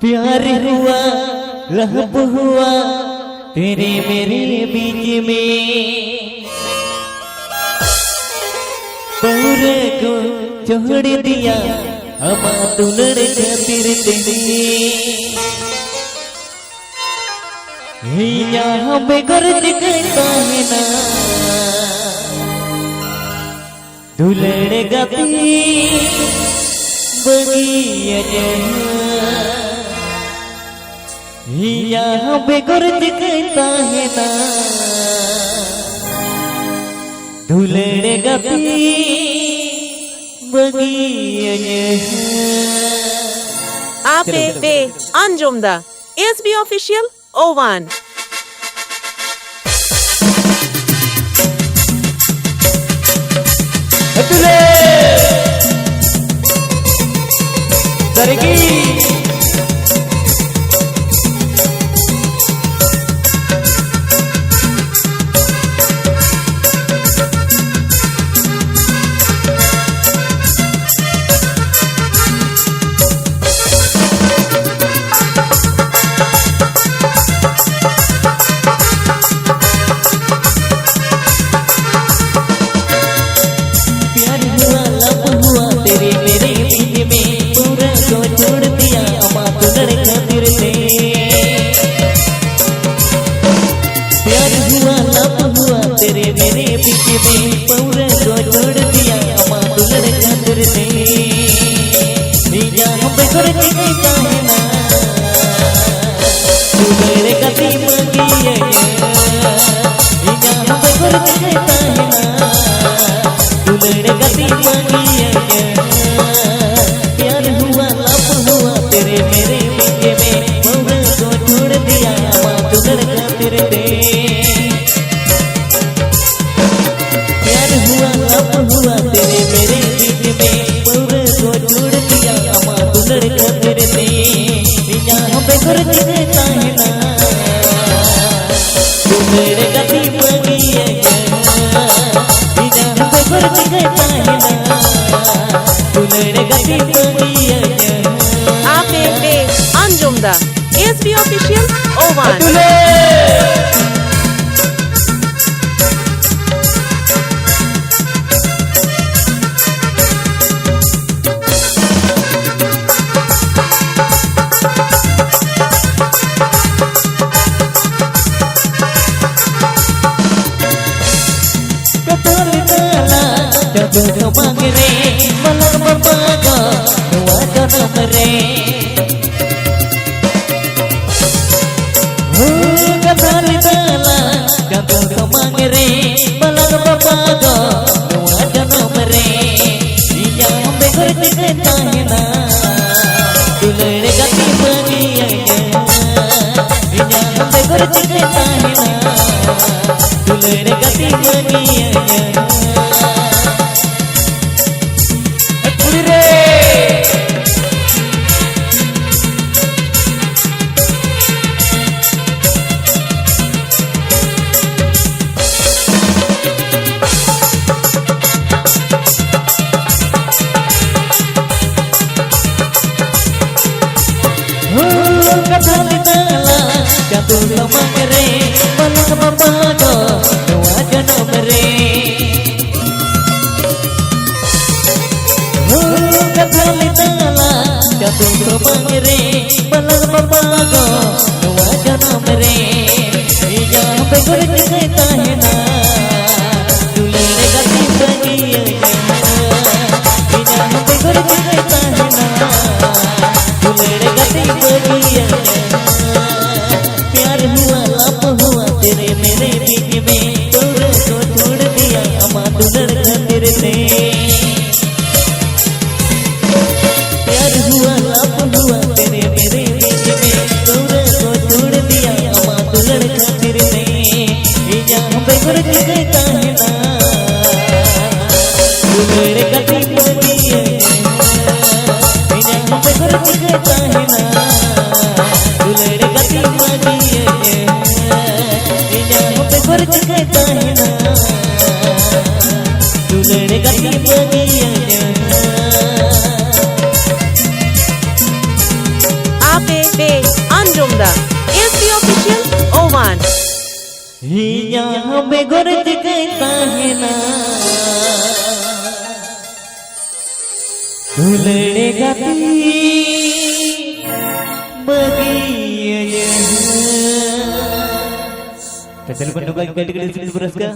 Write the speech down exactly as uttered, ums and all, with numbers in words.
प्यार हुआ, लहब हुआ तेरे मेरे बीच में। पौरे को छोड़ दिया हमा दुलड़ खातिर तेने। यहाँ बेगर दिखाता है ना। दुलड़ गति बगिया जहाँ। यहाँ बेगर दिखाता है ना। दुलड़ गति बगिया जहाँ। ᱟᱯᱮ ᱯᱮ ᱟᱸᱡᱚᱢ ᱫᱟ S B Official ᱳᱣᱟᱱ᱾ ᱦᱟᱹᱛᱩᱞᱮ ᱥᱟᱹᱨᱤᱜᱮ᱾ प्यार हुआ, love हुआ, तेरे मेरे बीच में पूरा को छोड़ दिया, अमा दुलड़ खातिर से। प्यार हुआ, love हुआ, तेरे मेरे बीच में पूरा को छोड़ दिया, अमा दुलड़ खातिर से। ᱤᱧᱟᱜ ᱵᱮᱜᱚᱨ ᱪᱤᱠᱟᱹᱭ ᱛᱟᱦᱮᱱᱟ? ᱫᱩᱞᱟᱹᱲ ᱜᱟᱛᱮ ᱵᱟᱹᱜᱤᱭᱟᱹᱧᱟᱹ᱾ ᱤᱧᱟᱜ ᱵᱮᱜᱚᱨ ᱪᱤᱠᱟᱹᱭ ᱛᱟᱦᱮᱱᱟ? ᱫᱩᱞᱟᱹᱲ ᱜᱟᱛᱮ ᱵᱟᱹᱜᱤᱭᱟᱹᱧᱟᱹ᱾ प्यार हुआ, love हुआ, तेरे मेरे बीच में, मौका को छोड़ दिया, अमा दुलड़ खातिर से। प्यार हुआ, love हुआ, तेरे मेरे बीच में, पौरे को छोड़ दिया, अमा दुलड़ खातिर से। ᱤᱧᱟᱜ ᱵᱮᱜᱚᱨ ᱪᱤᱠᱟᱹᱭ ᱛᱟᱦᱮᱱᱟ? ᱫᱩᱞᱟᱹᱲ ᱜᱟᱛᱮ ᱵᱟᱹᱜᱤᱭᱟᱹᱧᱟᱹ᱾ ᱤᱧᱟᱜ ᱵᱮᱜᱚᱨ ᱪᱤᱠᱟᱹᱭ ᱛᱟᱦᱮᱱᱟ? ᱫᱩᱞᱟᱹᱲ ᱜᱟᱛᱮ ᱵᱟᱹᱜᱤᱭᱟᱹᱧᱟᱹ᱾ ᱟᱯᱮ ᱯᱮ ᱟᱸᱡᱚᱢ ᱦᱟᱸᱥᱫᱟ, S B Official, ᱳᱣᱟᱱ᱾ ᱠᱟᱛᱷᱟ ᱞᱮᱫᱟᱞᱟ ᱪᱟᱸᱫᱚ ᱥᱟᱢᱟᱝ ᱨᱮ, ᱵᱟᱞᱟᱝ ᱵᱟᱯᱟ ᱫᱚ ᱱᱚᱣᱟ ᱡᱚᱱᱚᱢ ᱨᱮ᱾ ᱦᱳ, ᱠᱟᱛᱷᱟ ᱞᱮᱫᱟᱞᱟ ᱪᱟᱸᱫᱚ ᱥᱟᱢᱟᱝ ᱨᱮ, ᱵᱟᱞᱟᱝ ᱵᱟᱯᱟ ᱫᱚ ᱱᱚᱣᱟ ᱡᱚᱱᱚᱢ ᱨᱮ᱾ ᱤᱧ ᱟᱢ ᱵᱮᱜᱚᱨ ᱪᱤᱠᱟᱹᱧ ᱛᱟᱦᱮᱱᱟ? ᱫᱩᱞᱟᱹᱲ ᱜᱟᱛᱮ ᱵᱟᱹᱜᱤᱭᱟᱹᱧᱟᱹ᱾ ᱤᱧ ᱟᱢ ᱵᱮᱜᱚᱨ ᱪᱤᱠᱟᱹᱧ ᱛᱟᱦᱮᱱᱟ? ᱫᱩᱞᱟᱹᱲ ᱜᱟᱛᱮ ᱵᱟᱹᱜᱤᱭᱟᱹᱧᱟᱹ᱾ ᱠᱩᱲᱤ ᱨᱮ᱾ ᱦᱩ, ᱠᱟᱛᱷᱟ ᱞᱮᱫᱟᱞᱟ ᱪᱟᱸᱫᱚ ᱥᱟᱢᱟᱝ ᱨᱮ, ᱵᱟᱞᱟᱝ ᱵᱟᱯᱟ ᱫᱚ ᱱᱚᱣᱟ ᱡᱚᱱᱚᱢ ᱨᱮ᱾ ᱦᱩ, ᱠᱟᱛᱷᱟ ᱞᱮᱫᱟᱞᱟ ᱪᱟᱸᱫᱚ ᱥᱟᱢᱟᱝ ᱨᱮ, ᱵᱟᱞᱟᱝ ᱵᱟᱯᱟ ᱫᱚ ᱱᱚᱣᱟ ᱡᱚᱱᱚᱢ ᱨᱮ᱾ ᱤᱧ ᱟᱢ ᱵᱮᱜᱚᱨ ᱪᱤᱠᱟᱹᱧ ᱛᱟᱦᱮᱱᱟ? ᱫᱩᱞᱟᱹᱲ ᱜᱟᱛᱮ ᱵᱟᱹᱜᱤᱭᱟᱹᱧᱟᱹ᱾ ᱤᱧ ᱟᱢ ᱵᱮᱜᱚᱨ ᱪᱤᱠᱟᱹᱧ ᱛᱟᱦᱮᱱᱟ? ᱫᱩᱞᱟᱹᱲ ᱜᱟᱛᱮ ᱵᱟᱹᱜᱤᱭᱟᱹᱧᱟᱹ᱾ प्यार हुआ, लव हुआ, तेरे मेरे बीच में, छोड़ को छोड़ दिया, अमा दुलड़ खातिर से। प्यार हुआ, लव हुआ, तेरे मेरे बीच में, छोड़ को छोड़ दिया, अमा दुलड़ खातिर से। इन्हें ᱯᱮ ᱟᱸᱡᱚᱢ ᱫᱟ ᱮᱥ ᱵᱤ Official ᱳᱣᱟᱱ᱾ ᱤᱧᱟᱜ ᱵᱮᱜᱚᱨ ᱪᱤᱠᱟᱹᱧ ᱛᱟᱦᱮᱱᱟ? ᱫᱩᱞᱟᱹᱲ ᱜᱟᱛᱮ ᱵᱟᱹᱜᱤᱭᱟᱹᱧ᱾ ᱠᱮᱪᱮᱞ ᱠᱚ ᱱᱚᱝᱠᱟ ᱜᱮ ᱠᱟᱹᱴᱤᱡ ᱠᱟᱹᱴᱤᱡ ᱥᱤᱵᱤᱞ ᱨᱟᱹᱥᱠᱟᱹ᱾